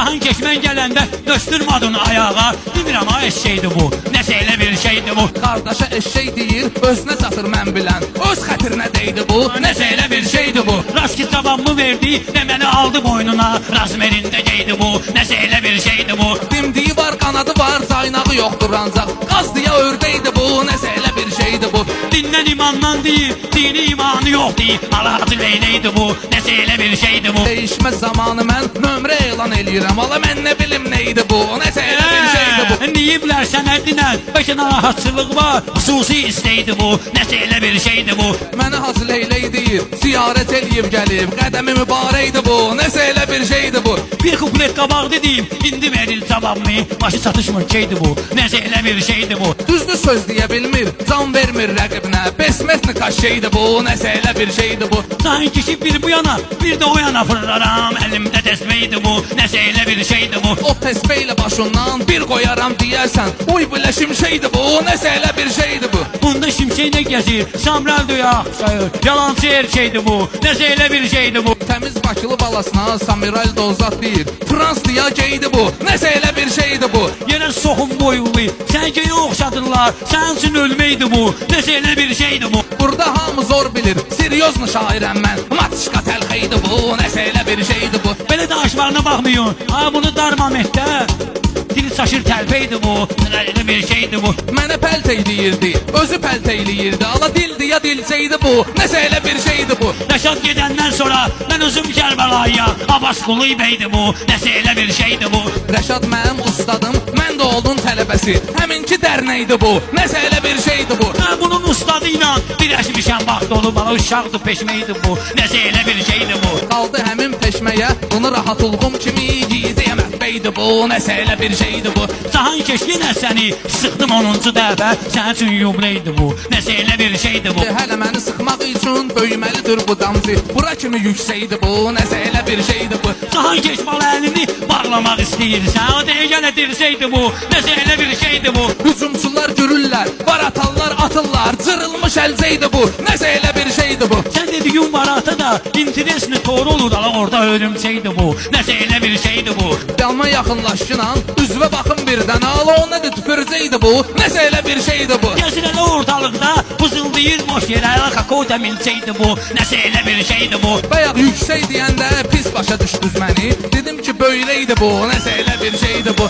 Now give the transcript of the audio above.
Cahan keşmən gələndə döşdürmadın ayağa. Bilmirəm ha eşşəkdir bu, nəsə elə bir şeydir bu. Qardaşa eşşək deyir, özünə çatır mən bilən. Öz xətrinə deydi bu, nəsə elə bir şeydi bu. Rast ki cavabımı verdi, nə məni aldı boynuna. Razmerində geydi bu, nəsə elə bir şeydir bu. Dimdiyi var, qanadı var, caynağı yoxdur ancaq. Qaz deyə ördəydi bu, nəsə elə bir şeydi bu. Dindən imandan deyil, dini imanı yox deyil. Alacı leyleydi bu, nəsə elə bir şeydir bu. Değişməz zamanı mən nömrə elan eləyirəm. Ala mən nə bilim nə idi bu, nəsə elə bir şeydi bu. Neyiblər sənə dinən, bəlkə narahatçılıq var. Xüsusi istəydi bu, nəsə elə bir şeydir bu. Mənə Hacı Leylək deyir, ziyarət eləyib gəlib. Qədəmi mübarəkdi bu, nəsə elə bir şeydi bu. Bir kuplet qabaq dediyim, indi veril cavabımı. Başı çatışmır şeydi bu, nəsə elə bir şeydir bu. Düzdür söz deyə bilmir, can vermir rəqibinə. Besmetni kaşeydi bu, nəsə elə bir şeydi bu. Sanki kişi bir bu yana, bir də o yana fırlaram. Əlimdə təsbehdi bu, nəsə elə bir şeydir bu. O təsbeh ilə başından bir qoyaram deyərsən. Uy bilə şimşəkdi bu, nəsə elə bir şeydi bu. Bunda şimşək nə gəzir, Samral döyə axşayır. Yalancı erkəkdir bu, nəsə elə bir şeydir bu. Təmiz Bakılı balasına Samiral Dozat deyir. Trans deyə geydi bu, nəsə elə bir şeydi bu. Yenə soxum boylu, sən ki oxşadırlar, sənin üçün ölməkdir bu, nəsə elə bir şeydir bu. Burada hamı zor bilir, seriozlu şairəm mən. Matışka təlxeydi bu, nəsə elə bir şeydi bu. Belə danışmağına baxmayın, ha bunu darmametdə. Dili çaşır təlpeydi bu, elə bir şeydir bu. Mənə pəltey deyirdi, özü pəlteyləyirdi. Ala dildi ya dilcəydi bu, nəsə elə bir şeydi bu. Rəşad gedəndən sonra mən özüm Kərbəlaya, Abbas Qulu beydi bu, nəsə elə bir şeydir bu. Rəşad mənim ustadım, mən də onun tələbəsi. Həminki dərnəkdi bu, nəsə elə bir şeydi bu. Mən bunun ustadı ilə birləşmişəm vaxt olub, bana uşaqdı peşmeydi bu, nəsə elə bir şeydir bu. Qaldı həmin peşməyə, bunu rahat ulğum kimi yiyəcəyəm beydi bu, nəsə elə bir şeydi bu. Cahan keş yenə səni sıxdım 10-cu dəfə, sənin üçün yubileydi bu, nəsə elə bir şeydir bu. Hələ məni sıxmaq üçün böyüməlidir bu damcı. Bura kimi yüksəkdi bu, nəsə elə bir şeydi bu. Cahan keş bala əlini bağlamaq istəyirsən, o dəqiqə nə dirseydi bu, nəsə elə bir şeydir bu. Hücumçular gürürlər, var atanlar atırlar, cırılmış əlcəydi bu, nəsə elə bir şeydi bu. Sən dediyin var ata da, interesini toru olur, ala orada örümçəkdir bu, nəsə elə bir şeydir bu. Yanma yaxınlaşdınan, üzvə baxın birdən, ala o nədir tüpürcəydi bu, nəsə elə bir şeydi bu. Gəzir elə ortalıqda, fızıldayır boş yerə, ala kakao milçəkdir bu, nəsə elə bir şeydir bu. Bayaq yüksək deyəndə pis başa düşdünüz məni. Dedim ki, böyləydi bu, nəsə elə bir şeydi bu.